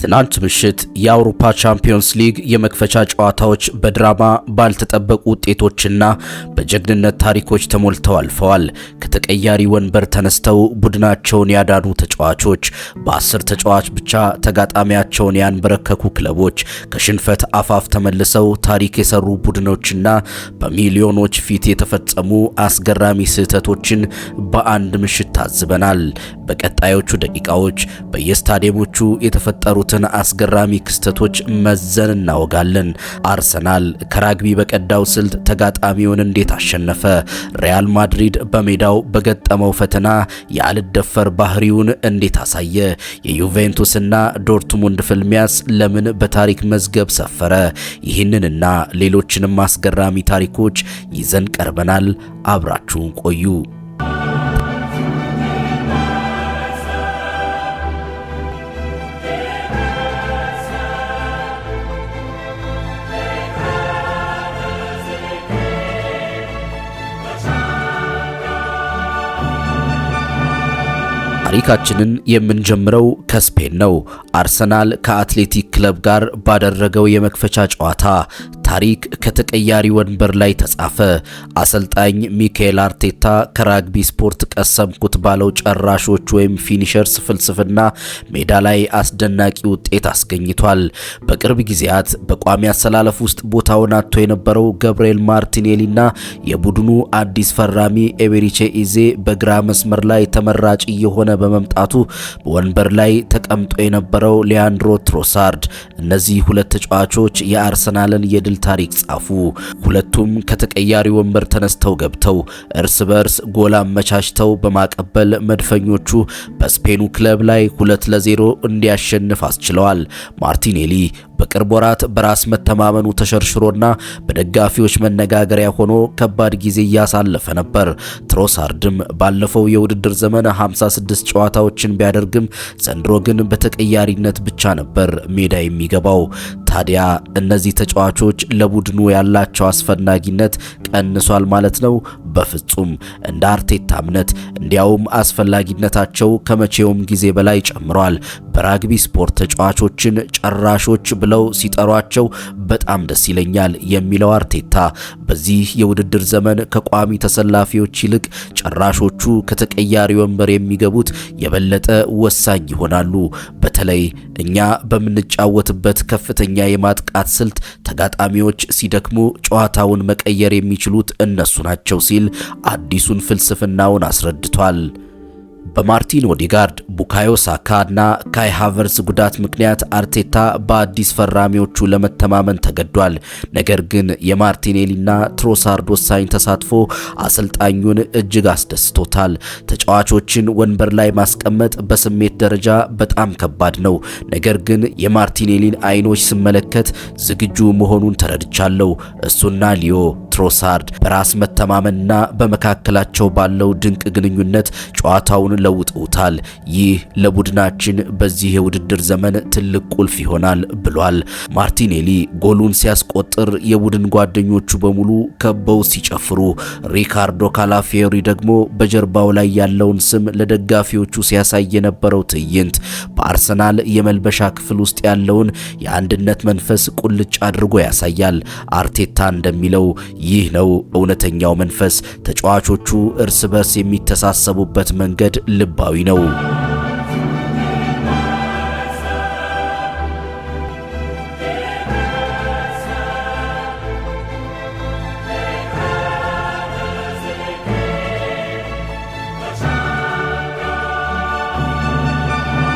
ትናንት ምሽት የአውሮፓ ቻምፒዮንስ ሊግ የመክፈቻ ጨዋታዎች በድራማ፣ ባልተጠበቁ ውጤቶችና በጀግንነት ታሪኮች ተሞልተው አልፈዋል። ከተቀያሪ ወንበር ተነስተው ቡድናቸውን ያዳኑ ተጫዋቾች፣ በ10 ተጫዋች ብቻ ተጋጣሚያቸውን ያንበረከኩ ክለቦች፣ ከሽንፈት አፋፍ ተመልሰው ታሪክ የሰሩ ቡድኖችና በሚሊዮኖች ፊት የተፈጸሙ አስገራሚ ስህተቶችን በአንድ ምሽት ታዝበናል። በቀጣዮቹ ደቂቃዎች በየስታዲየሞቹ የተፈጠሩትን አስገራሚ ክስተቶች መዘን እናወጋለን። አርሰናል ከራግቢ በቀዳው ስልት ተጋጣሚውን እንዴት አሸነፈ? ሪያል ማድሪድ በሜዳው በገጠመው ፈተና ያልደፈር ባህሪውን እንዴት አሳየ? የዩቬንቱስና ዶርትሙንድ ፍልሚያስ ለምን በታሪክ መዝገብ ሰፈረ? ይህንንና ሌሎችንም አስገራሚ ታሪኮች ይዘን ቀርበናል። አብራችሁን ቆዩ። ታሪካችንን የምንጀምረው ከስፔን ነው። አርሰናል ከአትሌቲክ ክለብ ጋር ባደረገው የመክፈቻ ጨዋታ ታሪክ ከተቀያሪ ወንበር ላይ ተጻፈ። አሰልጣኝ ሚካኤል አርቴታ ከራግቢ ስፖርት ቀሰምኩት ባለው ጨራሾች ወይም finishers ፍልስፍና ሜዳ ላይ አስደናቂ ውጤት አስገኝቷል። በቅርብ ጊዜያት በቋሚ አሰላለፍ ውስጥ ቦታውን አጥቶ የነበረው ገብርኤል ማርቲኔሊና የቡድኑ አዲስ ፈራሚ ኤቤሪቼ ኢዜ በግራ መስመር ላይ ተመራጭ እየሆነ በመምጣቱ በወንበር ላይ ተቀምጦ የነበረው ሊያንድሮ ትሮሳርድ፣ እነዚህ ሁለት ተጫዋቾች የአርሰናልን የድል ታሪክ ጻፉ። ሁለቱም ከተቀያሪ ወንበር ተነስተው ገብተው እርስ በርስ ጎል አመቻችተው በማቀበል መድፈኞቹ በስፔኑ ክለብ ላይ 2-0 እንዲያሸንፍ አስችለዋል። ማርቲኔሊ በቅርብ ወራት በራስ መተማመኑ ተሸርሽሮና በደጋፊዎች መነጋገሪያ ሆኖ ከባድ ጊዜ እያሳለፈ ነበር። ትሮሳርድም ባለፈው የውድድር ዘመን 56 ጨዋታዎችን ቢያደርግም ዘንድሮ ግን በተቀያሪነት ብቻ ነበር ሜዳ የሚገባው። ታዲያ እነዚህ ተጫዋቾች ለቡድኑ ያላቸው አስፈላጊነት ቀንሷል ማለት ነው? በፍጹም። እንደ አርቴታ እምነት እንዲያውም አስፈላጊነታቸው ከመቼውም ጊዜ በላይ ጨምሯል። በራግቢ ስፖርት ተጫዋቾችን ጨራሾች ብለው ሲጠሯቸው በጣም ደስ ይለኛል የሚለው አርቴታ፣ በዚህ የውድድር ዘመን ከቋሚ ተሰላፊዎች ይልቅ ጨራሾቹ ከተቀያሪ ወንበር የሚገቡት የበለጠ ወሳኝ ይሆናሉ። በተለይ እኛ በምንጫወትበት ከፍተኛ የማጥቃት ስልት ተጋጣሚዎች ሲደክሙ ጨዋታውን መቀየር የሚችሉት እነሱ ናቸው ሲል አዲሱን ፍልስፍናውን አስረድቷል። በማርቲን ኦዴጋርድ፣ ቡካዮ ሳካ እና ካይ ሃቨርስ ጉዳት ምክንያት አርቴታ በአዲስ ፈራሚዎቹ ለመተማመን ተገዷል። ነገር ግን የማርቲኔሊና ትሮሳርድ ወሳኝ ተሳትፎ አሰልጣኙን እጅግ አስደስቶታል። ተጫዋቾችን ወንበር ላይ ማስቀመጥ በስሜት ደረጃ በጣም ከባድ ነው። ነገር ግን የማርቲኔሊን አይኖች ስመለከት ዝግጁ መሆኑን ተረድቻለሁ። እሱና ሊዮ ትሮሳርድ በራስ መተማመንና በመካከላቸው ባለው ድንቅ ግንኙነት ጨዋታውን ለውጠውታል። ይህ ለቡድናችን በዚህ የውድድር ዘመን ትልቅ ቁልፍ ይሆናል ብሏል። ማርቲኔሊ ጎሉን ሲያስቆጥር የቡድን ጓደኞቹ በሙሉ ከበው ሲጨፍሩ፣ ሪካርዶ ካላፊዮሪ ደግሞ በጀርባው ላይ ያለውን ስም ለደጋፊዎቹ ሲያሳይ የነበረው ትዕይንት በአርሰናል የመልበሻ ክፍል ውስጥ ያለውን የአንድነት መንፈስ ቁልጭ አድርጎ ያሳያል። አርቴታ እንደሚለው ይህ ነው እውነተኛው መንፈስ። ተጫዋቾቹ እርስ በርስ የሚተሳሰቡበት መንገድ ልባዊ ነው።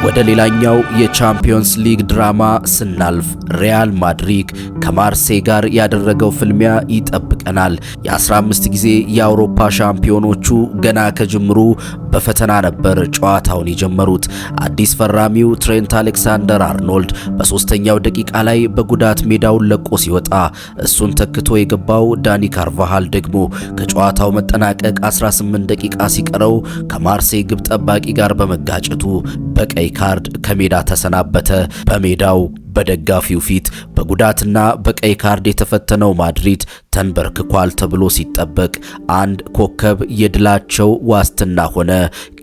ወደ ሌላኛው የቻምፒዮንስ ሊግ ድራማ ስናልፍ ሪያል ማድሪድ ከማርሴይ ጋር ያደረገው ፍልሚያ ይጠብቀናል። የ15 ጊዜ የአውሮፓ ሻምፒዮኖቹ ገና ከጅምሩ በፈተና ነበር ጨዋታውን የጀመሩት። አዲስ ፈራሚው ትሬንት አሌክሳንደር አርኖልድ በ3ኛው ደቂቃ ላይ በጉዳት ሜዳውን ለቆ ሲወጣ፣ እሱን ተክቶ የገባው ዳኒ ካርቫሃል ደግሞ ከጨዋታው መጠናቀቅ 18 ደቂቃ ሲቀረው ከማርሴይ ግብ ጠባቂ ጋር በመጋጨቱ በቀይ ካርድ ከሜዳ ተሰናበተ። በሜዳው በደጋፊው ፊት በጉዳትና በቀይ ካርድ የተፈተነው ማድሪድ ተንበርክኳል ተብሎ ሲጠበቅ አንድ ኮከብ የድላቸው ዋስትና ሆነ።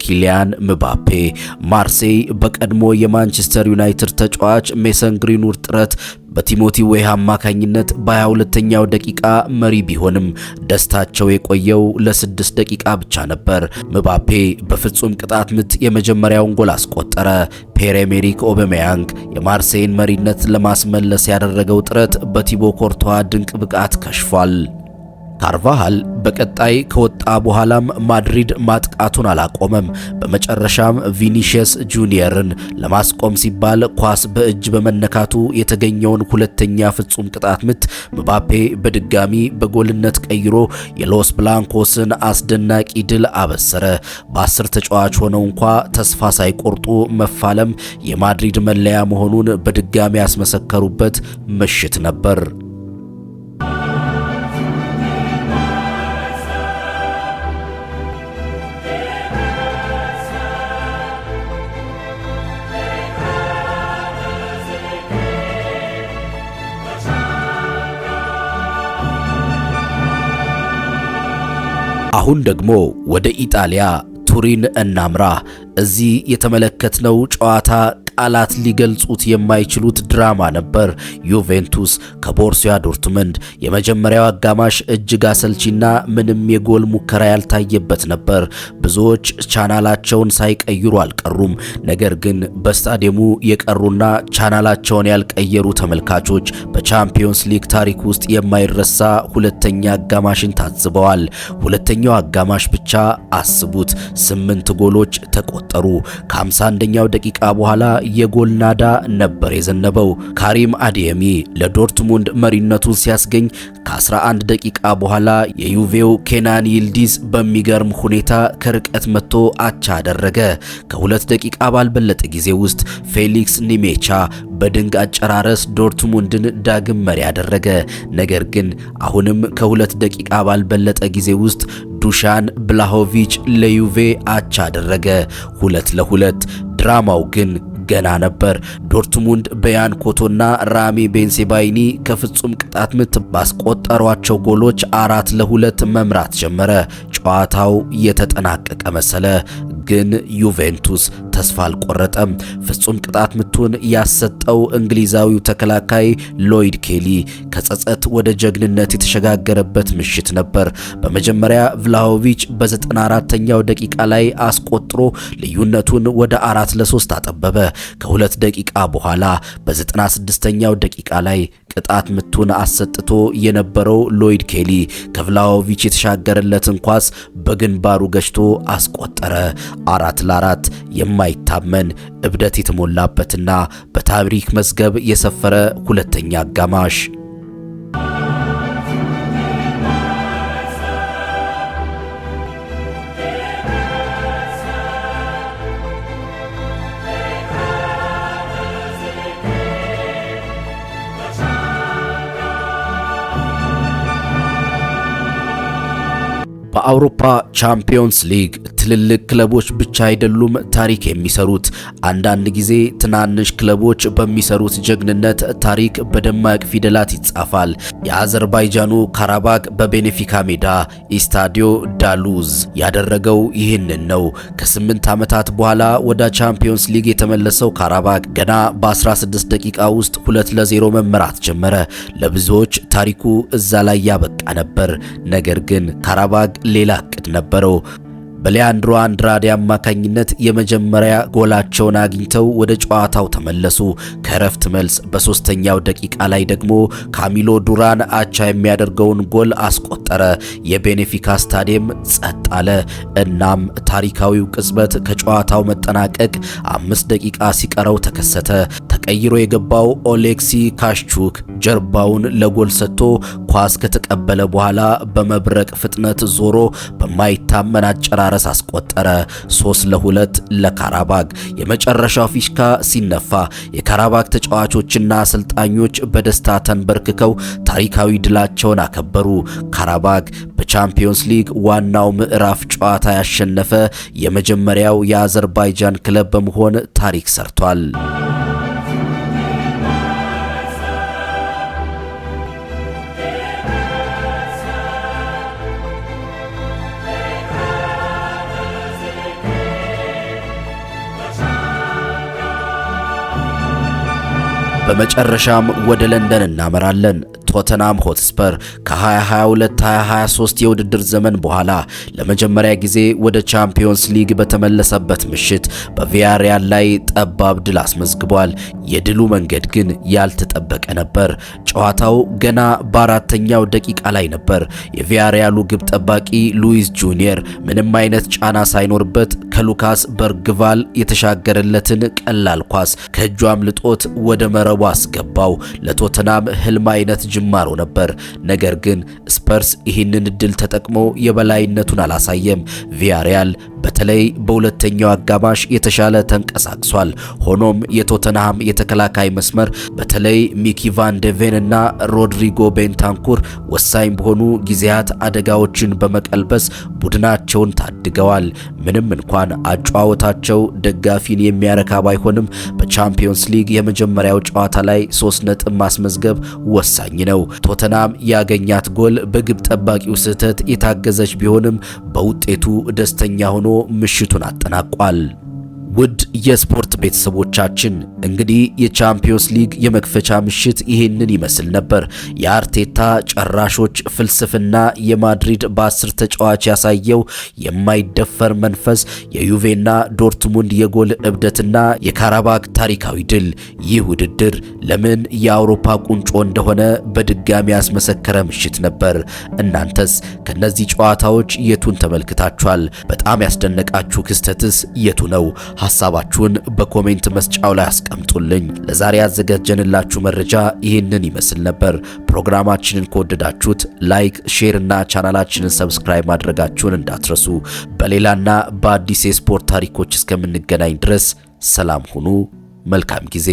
ኪሊያን ምባፔ። ማርሴይ በቀድሞ የማንቸስተር ዩናይትድ ተጫዋች ሜሰን ግሪንውድ ጥረት በቲሞቲ ዌህ አማካኝነት በ22ኛው ደቂቃ መሪ ቢሆንም ደስታቸው የቆየው ለ6 ደቂቃ ብቻ ነበር። ምባፔ በፍጹም ቅጣት ምት የመጀመሪያውን ጎል አስቆጠረ። ፒየር ኤሜሪክ ኦባሜያንግ የማርሴይን መሪነት ለማስመለስ ያደረገው ጥረት በቲቦ ኮርቷ ድንቅ ብቃት ከሽፏል። ካርቫሃል በቀጣይ ከወጣ በኋላም ማድሪድ ማጥቃቱን አላቆመም። በመጨረሻም ቪኒሺየስ ጁኒየርን ለማስቆም ሲባል ኳስ በእጅ በመነካቱ የተገኘውን ሁለተኛ ፍጹም ቅጣት ምት ምባፔ በድጋሚ በጎልነት ቀይሮ የሎስ ብላንኮስን አስደናቂ ድል አበሰረ። በ10 ተጫዋች ሆነው እንኳ ተስፋ ሳይቆርጡ መፋለም የማድሪድ መለያ መሆኑን በድጋሚ ያስመሰከሩበት ምሽት ነበር። አሁን ደግሞ ወደ ኢጣሊያ ቱሪን እናምራ። እዚህ የተመለከትነው ጨዋታ ቃላት ሊገልጹት የማይችሉት ድራማ ነበር። ዩቬንቱስ ከቦርሲያ ዶርትመንድ። የመጀመሪያው አጋማሽ እጅግ አሰልቺና ምንም የጎል ሙከራ ያልታየበት ነበር። ብዙዎች ቻናላቸውን ሳይቀይሩ አልቀሩም። ነገር ግን በስታዲየሙ የቀሩና ቻናላቸውን ያልቀየሩ ተመልካቾች በቻምፒዮንስ ሊግ ታሪክ ውስጥ የማይረሳ ሁለተኛ አጋማሽን ታዝበዋል። ሁለተኛው አጋማሽ ብቻ አስቡት፣ ስምንት ጎሎች ተቆጠሩ። ከ51ኛው ደቂቃ በኋላ የጎል ናዳ ነበር የዘነበው። ካሪም አዲየሚ ለዶርትሙንድ መሪነቱን ሲያስገኝ፣ ከ11 ደቂቃ በኋላ የዩቬው ኬናን ይልዲዝ በሚገርም ሁኔታ ከርቀት መትቶ አቻ አደረገ። ከ2 ደቂቃ ባልበለጠ ጊዜ ውስጥ ፌሊክስ ኒሜቻ በድንቅ አጨራረስ ዶርትሙንድን ዳግም መሪ አደረገ። ነገር ግን አሁንም ከ2 ደቂቃ ባልበለጠ ጊዜ ውስጥ ዱሻን ብላሆቪች ለዩቬ አቻ አደረገ። 2-2። ድራማው ግን ገና ነበር። ዶርትሙንድ በያን ኮቶና ራሚ ቤንሴባይኒ ከፍጹም ቅጣት ምት ባስቆጠሯቸው ጎሎች 4-2 መምራት ጀመረ። ጨዋታው የተጠናቀቀ መሰለ። ግን ዩቬንቱስ ተስፋ አልቆረጠም። ፍጹም ቅጣት ምቱን ያሰጠው እንግሊዛዊው ተከላካይ ሎይድ ኬሊ ከጸጸት ወደ ጀግንነት የተሸጋገረበት ምሽት ነበር። በመጀመሪያ ቭላሆቪች በ94ኛው ደቂቃ ላይ አስቆጥሮ ልዩነቱን ወደ 4-3 አጠበበ። ከ2 ደቂቃ በኋላ በ96ኛው ደቂቃ ላይ ቅጣት ምቱን አሰጥቶ የነበረው ሎይድ ኬሊ ከቭላሆቪች የተሻገረለትን ኳስ በግንባሩ ገጭቶ አስቆጠረ። 4-4። የማይታመን፣ እብደት የተሞላበትና በታሪክ መዝገብ የሰፈረ ሁለተኛ አጋማሽ። በአውሮፓ ቻምፒዮንስ ሊግ ትልልቅ ክለቦች ብቻ አይደሉም ታሪክ የሚሰሩት። አንዳንድ ጊዜ ትናንሽ ክለቦች በሚሰሩት ጀግንነት ታሪክ በደማቅ ፊደላት ይጻፋል። የአዘርባይጃኑ ካራባግ በቤኔፊካ ሜዳ ኢስታዲዮ ዳ ሉዝ ያደረገው ይህንን ነው። ከ8 ዓመታት በኋላ ወደ ቻምፒዮንስ ሊግ የተመለሰው ካራባግ ገና በ16 ደቂቃ ውስጥ 2-0 መመራት ጀመረ። ለብዙዎች ታሪኩ እዛ ላይ ያበቃ ነበር። ነገር ግን ካራባግ ሌላ እቅድ ነበረው። በሊያንድሮ አንድራዴ አማካኝነት የመጀመሪያ ጎላቸውን አግኝተው ወደ ጨዋታው ተመለሱ። ከእረፍት መልስ በሶስተኛው ደቂቃ ላይ ደግሞ ካሚሎ ዱራን አቻ የሚያደርገውን ጎል አስቆጠረ። የቤኔፊካ ስታዲየም ጸጥ አለ። እናም ታሪካዊው ቅጽበት ከጨዋታው መጠናቀቅ 5 ደቂቃ ሲቀረው ተከሰተ። ተቀይሮ የገባው ኦሌክሲ ካሽቹክ ጀርባውን ለጎል ሰጥቶ ኳስ ከተቀበለ በኋላ በመብረቅ ፍጥነት ዞሮ በማይታመን አጨራረስ አስቆጠረ። 3-2 ለካራባግ። የመጨረሻው ፊሽካ ሲነፋ የካራባግ ተጫዋቾችና አሰልጣኞች በደስታ ተንበርክከው ታሪካዊ ድላቸውን አከበሩ። ካራባግ በቻምፒዮንስ ሊግ ዋናው ምዕራፍ ጨዋታ ያሸነፈ የመጀመሪያው የአዘርባይጃን ክለብ በመሆን ታሪክ ሰርቷል። በመጨረሻም ወደ ለንደን እናመራለን። ቶተንሃም ሆትስፐር ከ2022-2023 የውድድር ዘመን በኋላ ለመጀመሪያ ጊዜ ወደ ቻምፒዮንስ ሊግ በተመለሰበት ምሽት በቪያሪያል ላይ ጠባብ ድል አስመዝግቧል። የድሉ መንገድ ግን ያልተጠበቀ ነበር። ጨዋታው ገና በ4ኛው ደቂቃ ላይ ነበር። የቪያሪያሉ ግብ ጠባቂ ሉዊስ ጁኒየር ምንም አይነት ጫና ሳይኖርበት ከሉካስ በርግቫል የተሻገረለትን ቀላል ኳስ ከእጁ አምልጦት ወደ መረቡ አስገባው። ለቶተንሃም ህልም አይነት ጅማሮ ነበር። ነገር ግን ስፐርስ ይህንን እድል ተጠቅሞ የበላይነቱን አላሳየም። ቪያሪያል በተለይ በሁለተኛው አጋማሽ የተሻለ ተንቀሳቅሷል። ሆኖም የቶተንሃም የተከላካይ መስመር በተለይ ሚኪ ቫን ዴቬን እና ሮድሪጎ ቤንታንኩር ወሳኝ በሆኑ ጊዜያት አደጋዎችን በመቀልበስ ቡድናቸውን ታድገዋል። ምንም እንኳን አጨዋወታቸው ደጋፊን የሚያረካ ባይሆንም በቻምፒዮንስ ሊግ የመጀመሪያው ጨዋታ ላይ 3 ነጥብ ማስመዝገብ ወሳኝ ነው። ቶተንሃም ያገኛት ጎል በግብ ጠባቂው ስህተት የታገዘች ቢሆንም በውጤቱ ደስተኛ ሆኖ ምሽቱን አጠናቋል። ውድ የስፖርት ቤተሰቦቻችን፣ እንግዲህ የቻምፒዮንስ ሊግ የመክፈቻ ምሽት ይህንን ይመስል ነበር። የአርቴታ ጨራሾች ፍልስፍና፣ የማድሪድ በ10 ተጫዋች ያሳየው የማይደፈር መንፈስ፣ የዩቬና ዶርትሙንድ የጎል እብደትና የካራባግ ታሪካዊ ድል፣ ይህ ውድድር ለምን የአውሮፓ ቁንጮ እንደሆነ በድጋሚ ያስመሰከረ ምሽት ነበር። እናንተስ ከነዚህ ጨዋታዎች የቱን ተመልክታችኋል? በጣም ያስደነቃችሁ ክስተትስ የቱ ነው? ሐሳባችሁን በ comment መስጫው ላይ አስቀምጡልኝ። ለዛሬ ያዘጋጀንላችሁ መረጃ ይህንን ይመስል ነበር። ፕሮግራማችንን ከወደዳችሁት like፣ share እና ቻናላችንን subscribe ማድረጋችሁን እንዳትረሱ። በሌላና በአዲስ የስፖርት ታሪኮች እስከምንገናኝ ድረስ ሰላም ሁኑ። መልካም ጊዜ።